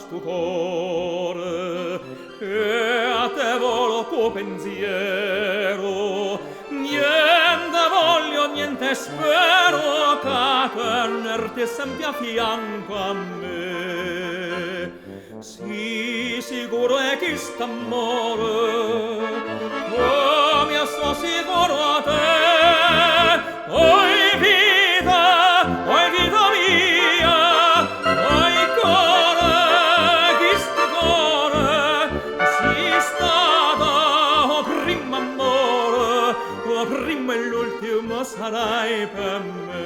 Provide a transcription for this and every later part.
stu core Che a te volo co pensiero Niente voglio, niente spero Che tenerti sempre a fianco a me Si sicuro 'e chist'ammore Comme so' sicuro 'e te Oi vita, oi vita mia Oi core, chistu core Si stata 'o primmo ammore 'O primmo e l'ultimo sarai pe' me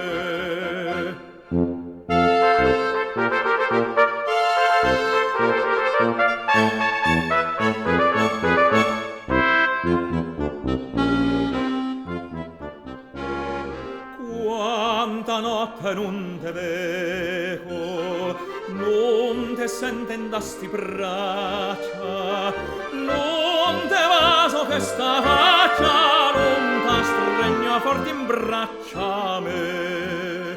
Quanta notte nun te veco, nun te sento 'int'a sti braccia, nun te vaso chesta faccia, nun t'astregno forte 'mbraccia a me.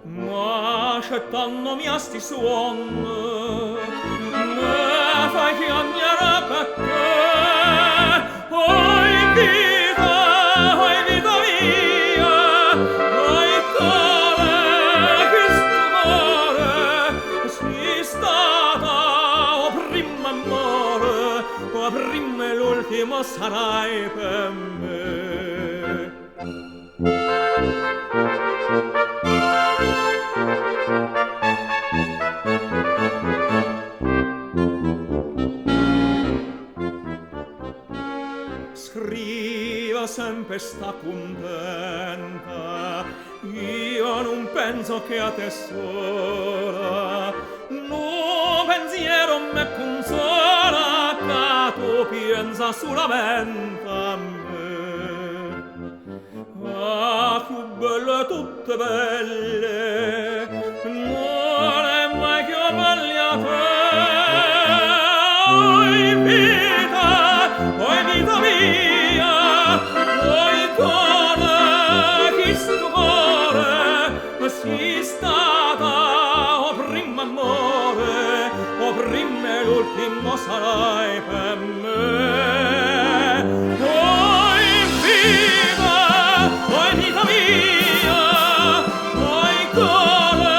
Ma scetannome 'a sti suonne, me fai chiagnere pecché Oi vita, oi vita mia, oi core, chistu core, si stata 'o primmo ammore, 'o primmo e l'ultimo sarai pe' me. Scrive sempe sta cuntenta Io nun penso che a te sola Nu pensiero me consola Ca tu piensa sulamente a me 'A cchiù bella 'e tutt' 'e belle Nun è mai cchiù bella 'e te Oi vita, oi vita mia Oi core, chistu core Si stata 'o primmo ammore 'O primmo e l'ultimo sarai pe' me Oi vita, oi vita mia Oi core,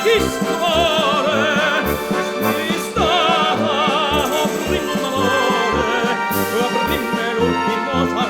chistu core Si stata 'o primmo ammore 'O primmo e l'ultimo sarai